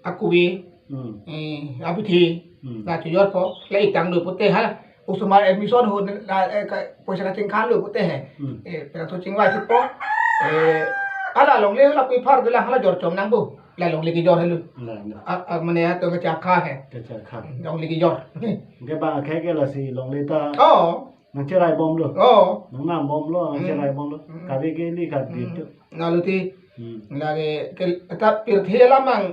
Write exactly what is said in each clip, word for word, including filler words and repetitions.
akuwi, Hmm. eh, abithi, Hmm. la chojorpo, la ik tanglo pute ha, osomar admission ho, la, eh, ka, poisa kachingkhanlo pute he. Hmm. Eh, pen laso chingvai thupo. Eh, hala longle la pu phar dolang hala jor chom nangpo. La longle kejor helo. La, la. A, a, mane atum kachakha he. Kachakha. Longle kejor. Ke bang akhei ke lasi longle ta. Oh. Nangcherai bomlo. Oh. Nangnam bomlo, Hmm. nangcherai bomlo. Hmm. Kave ke ni ka Hmm. dito. Lalu ti. Hmm. Lake ke ta pirthe alam mang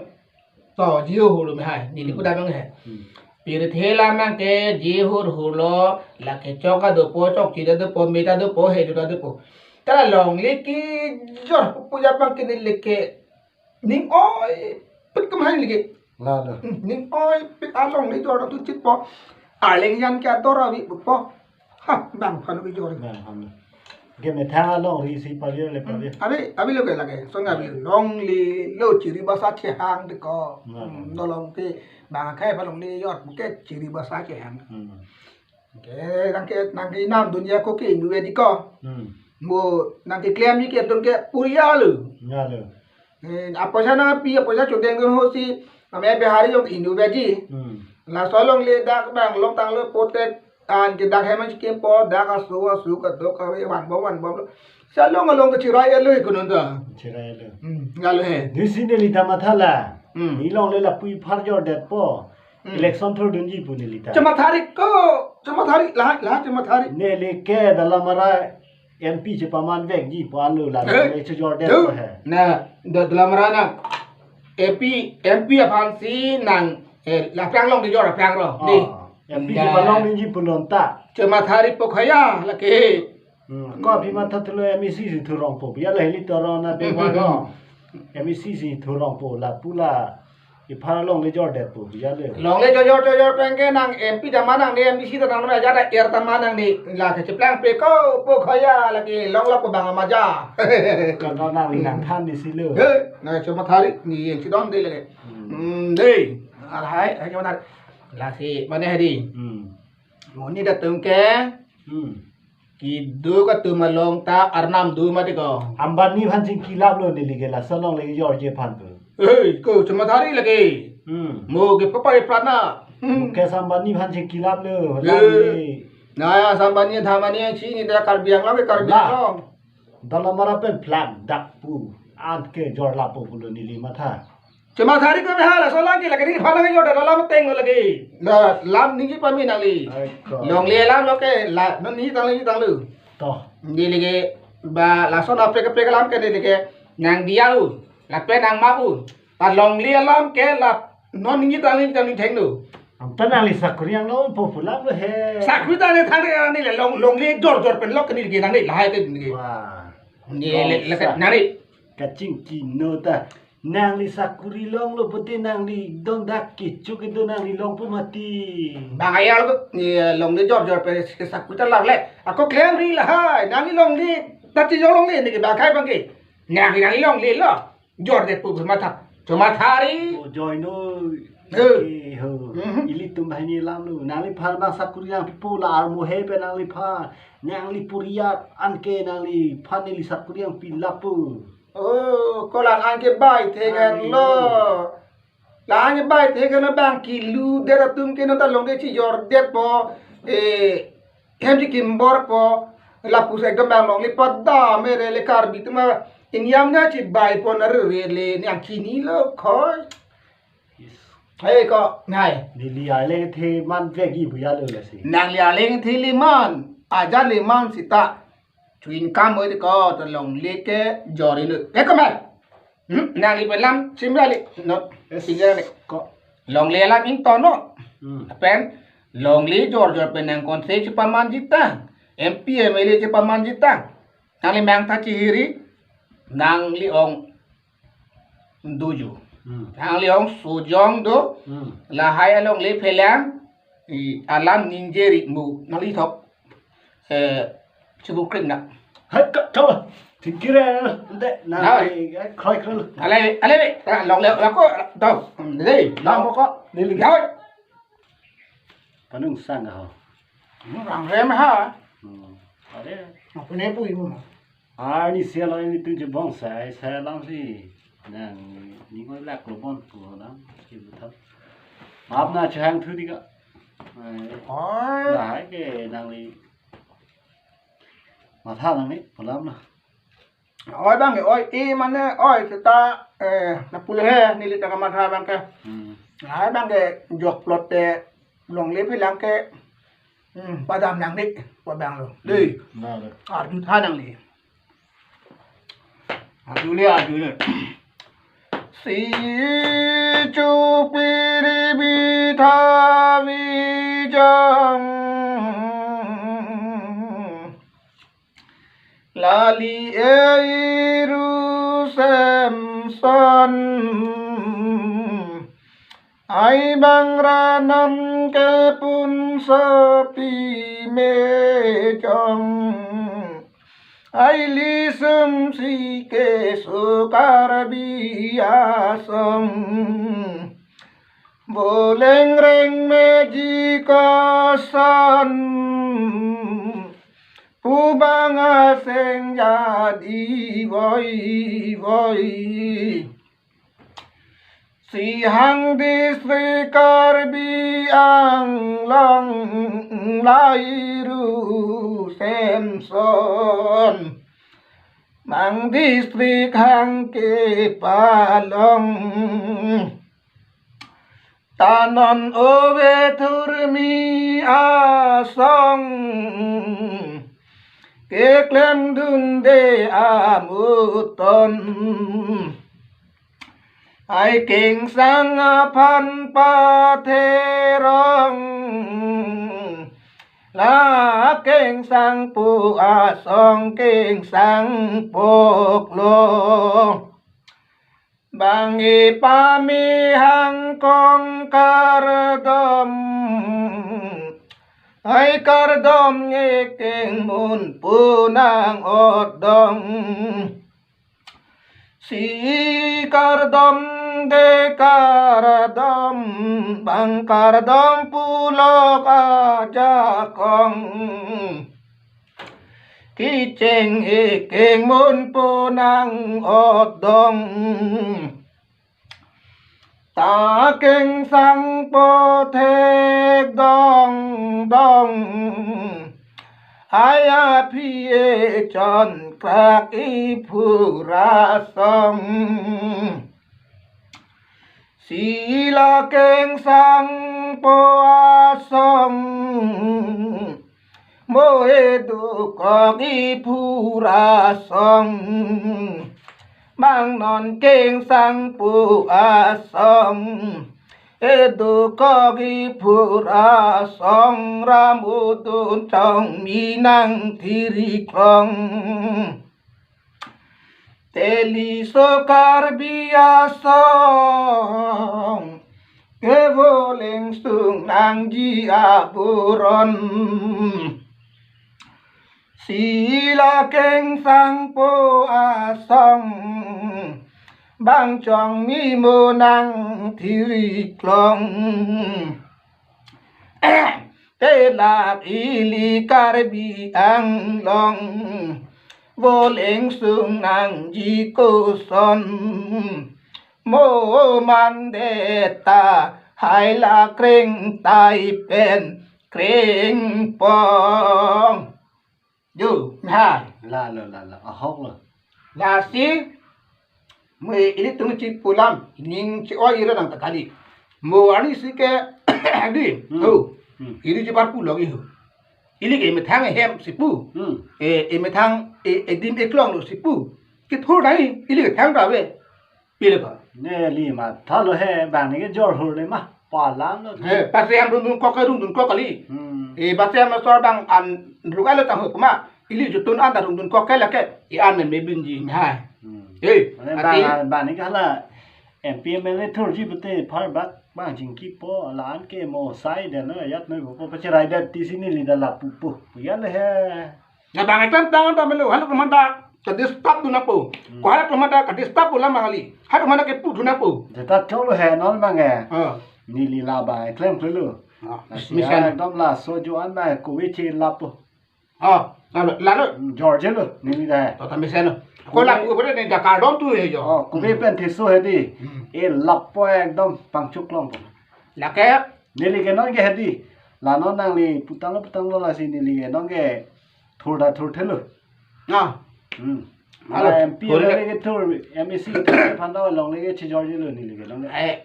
to jihur hur me hai. Neli Hmm. kuda mang he. Hmm. Pirthe alam mang ke jihur hurlo, lake chok ta dopo, chokche ta dopo, me ta dopo, hejo ta dopo. Ta longle kejor pu ja bang ke neli ke ning oipit kemahang lagi. Lalo. Hmm, ning oipit alongle jor tu chitpo. Arleng jan ke ador avi po. Ha, bang phano kejor. Bang phano. Ke methang alongri si pavir le Hmm, pavir. Abi, abi lo ke lake. Song abi longle lo chiri basa chehang deko. Lalo. Hmm, nolong ke bang akhei pa longle jor ke chiri basa chehang. Hmm. Ke nang ke nangkenam dunia ko ke inut ave deko. Hmm. Mo nangkeklem ji ke atum ke puriya lo. Lalo. Eh, apoisa nangpi, apoisa chodeng dun ho si, namai Bihari jong inut ave ji. Hmm. Laso longle dak bang longtanglo pote an ke dak hem an chikimpo, dak aso aso kadokave vanbom vanbomlo. Sa long along ke chirai elo ikonon ta. Chirai elo. Hmm, lalo he. Di si neli ta matha la. Hmm. Ne longle la pu phar jordetpo. Hmm. Election thurdunji pu neli ta. Chamathari ko, chamathari, la, la, chamathari. Neli ke Dolamara M P chepaman vekji pu alo la Eh, ne chojordet do. He. Na, Do-, Dolamara na M P, M P aphan si nang, eh, la aphrang long kejor aphrang ro. Ah, di. M P Ya. Chepamanglongji punon ta. Chamathari po khaya lake. Hmm. Ko aphi matha thulo M A C si thurongpo. Ya la heli toron na bengwa Hmm. ko. M A C si thurongpo la pu la. Iphar longle jordetpo, ya le. Longle jor jor jor jor pen ke nang M P ta ma nangne, M D C ta ma nangne, ajat er ta ma nangne, la ke cheplangpe ko po khaya lake long lapu bang amaja. Ka ko nangli nangthan di si lo. He, na chamathari, ne yang chidon de lake. Hmm. Hmm, de. Alhai, hai chamathari. Lasi, mane hari. Hmm. Monit atum ke. Hmm. Keduk atum along ta arnam do mati ko. Ambani aphan chingkilaplo neli ke laso longle jorji aphan pu. Hei, ko chamathari lake. Hmm. Mo ke papari prana. Hmm. Mukesh Ambani aphan chingkilaplo. Ye. Lake. Na ya Ambani, Adani, si ne ta Karbi Anglong ke Karbi Lah. Anglong. Dolamara pen plak dak pu. An ke jor lapo pulo neli matha. Chamathari ko beha laso lang ke lake neli aphan nangkejor dak alam ateng lo lake. La lam ningje pame nangli. Ai ko. Longle alam lo ke la non ningje tanglo ningje tanglo. To. Neli ke ba laso na prek prek alam ke neli ke nang diya u. Lapen nang map u. Ta longle alam ke la non ningje tanglo ningje tanglo thengno. Anta nangli sakuri angno popular lo he. Sakuri ta ne thang ne neli long longle jor jor pen lok ke neli ke nangli lahai ke neli ke. Wah. Neli le le Bongsa. Nangli. Kachingki no ta. Nangli sakuri longlo pute nangli dong dak kecho kedo nangli longpo mati. Bang ayar tu, ye, longle jor jor pe ke sakuri ta lang le. Ako klemri lahai, nangli longle, ta chijor longle neke bang akhei bang ke. Nangli, nangli longle lo. Jordetpo matha. Chamathari. O joy no. Eh. Eh, ho. Mhm. Ilitum banghini alam lo. Nangliphan bang sakuri nangpipo la armo he pe nangliphan. Nangli puriat an ke nangliphan neli sakuri nangpi lapo. Oh, ko la-an ke bai the kan lo. Ayo. La-an ke bai the kan lo bang kilu det atum ke non ta longle chijordetpo. Eh, hem chikim borpo. Lapusi ekdom bang longle pada mere le Karbi atum a-inyam na chibaipo na re le nang chinilo khoi. Yes. Hei ko, nai. Neli arleng the man vekji pu ya lo lasi. Nangli arleng the le man, ajat le man sita. Chuin kam oi ko ta longle ke jor-ilo. Eh, ko mal. Hmm, nangli pen lam chimra le. No, Yes. Chimra le. Ko. Longle alam ingtonlo. Hmm. Pen longle jor jor pen nang konsei chepamanji ta. M P, M L A chepamanji ta. Nangli mangtha chihiri. Nangli ong doju. Hmm. Nangli ong sojong do. Hmm. Lahai alongle phelang. I alam ningje ri mu. Nangli thok. Eh, chibukring na. Hai ka, ka. Tingkire, nde, na, Hai. Eh, kroi kroi. Ale, ale, ale, longle, lako, to. Dei, Lam lamo. Ko, neli. Hai. Panung sang ho. Rang rem ha. Hmm. Are. Apa ne pu ibu ma? Arni sia lo ini tu je bonsai, saya lam si. Nang ning oi lak lo bon pu na. Ki bu thap. Map na chang thu di ka. Ai. Oi. Lahai ke nangli matha nangli pu alam na. Oi bang ke, oi, i mane, oi, seta, eh, na pule he, neli ta kamatha bang ke. Hmm. Lahai bang ke, jok plot te, longle phelang ke, hmm, padam nangli, pa bang lo. Dei. Na, na. Arju tha nangli. Arju le, arju le. Si chupiri bitha vijang. Lali eiru Samson, ai bang ranam ke pun sapi mejong, ai lisum si keso Karbi asong. Voleng reng meji koson, pu bang aseng jadi voi voi. Si hang distrik Karbi Anglong, lairu Samson, mang distrik hang kepalong. Ta non ove thurmi asong, keklem dunde amuton. Ai kengsang aphan patherong, la kengsangpo asong kengsangpo klo. Bang ipami hang kong kardom, ai kardom nge kengmun pu nang-otdong. Si kardom de kardom, bang kardom pulo ajakong. Kecheng-e kengmun pu nang-otdong. Ta kengsangpo thek dong dong. Ai aphi e chon krak iphur asong. Si la kengsangpo asong, mo edukok iphur asong. Bang non kengsangpo asong, edukok iphur asong, ram udun chong minang thiri klong. Teli so Karbi asong, ke voleng sung nangji aburon. Si la kengsangpo asong, bang chong mi mo nang thiri klong. Te lak ili Karbi Anglong, voleng sung nangji koson. Mo mandet ta hai la kreng tai pen kreng pong. Jo, ha. La, la, la, la. Ahok lo. Lasi, mo ilitum chipu alam, ning chi-oi ira nang ta kali. Mo arnisi ke, di, Hmm. ho. Hmm. Ili chiparpu lagi ho. Ili ke methang hem si pu. Hmm. E, e methang, e, edim eklong lo si pu. Kethur nai, ili ke thang ta ave. Pile pa. Neli matha lo he, bang neke jor hur le ma. Palam lo. He, pasi am rundun kok ke rundun kok kali. Hmm. E, pasi am sor bang an rugai lo tang huk ma. Ili jutun an ta rundun kok ke lake. I an me binji hai. Hmm. He, Mane ati bang, bang neke hala M P M L A thurji pute phar bak bang jingki po la an ke mo sai de no yat no po pachirai de tisi neli ta lapu po. Pu ya le he. Na bang etan tang ta melo, halo kemanta ka disturb tu napo. Hmm. Ko halo kemanta ka disturb pu lam bang kali. Halo kemanta kepu tu napo. Jeta cholo he non bang e. Ah. Neli la bang e klem klelo. Ah, Lasi mesen. Ekdom laso jo-an bang e kuwi che lapo. Ah, lalo, lalo. Hmm, George lo, neli ta he. Tota mesen lo. Ko lapu bore ne da kardom tu he jo. Oh, kove pen theso hedi. Hmm. E lapu ekdom pangchuk longpo. Lake neli ke non ke hedi. La non nangli putanglo putanglo lasi neli ke non ke thur ta thurthelo. Na. Hmm. Alo, la M P thur le ke thur, M A C thur aphan ta longle ke chijorjilo neli ke non ke. Eh,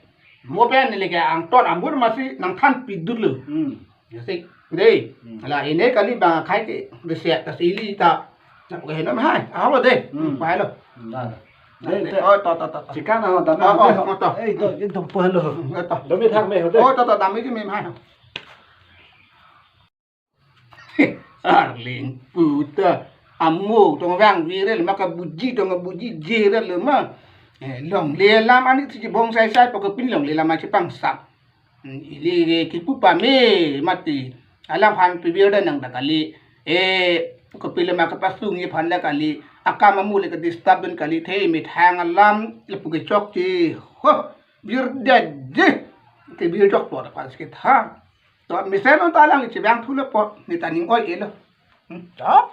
mo pen neli ke angton ambur masi nangthan pidutlo. Hmm. Yasik, dei. Hmm. La ine kali bang akhai ke besiak ta sili ta. Nang ke henam hai. Alo dei. Hmm. Pai lo. Na. Dei, dei, dei. Oh, to, to, to, to. Chikan ho, dam. Oh, oh, oh, to. Eh, to, to, po lo. Hmm, to. Dam thak me ho dei. Oh, to, to, dam ji me hai. Arleng puta. Amo tong vang viral maka buji tong buji jiral ma. Eh, longle alam ani si bong sai sai pokok pin longle alam achi pangsak. Hmm, ili ke kipu pame mati. Alangphan pibir dan nang dakali. Eh, kopilo ma kapasung ye phan dakali. Akam amu le ke disturb dan kali the methang alam lapu ke chokche. Ho, bir dede. Ke bir chok por pas ke tha. To mesen on ta alang chevang thulo po. Ne ta ning oi-elo. Hmm, chok.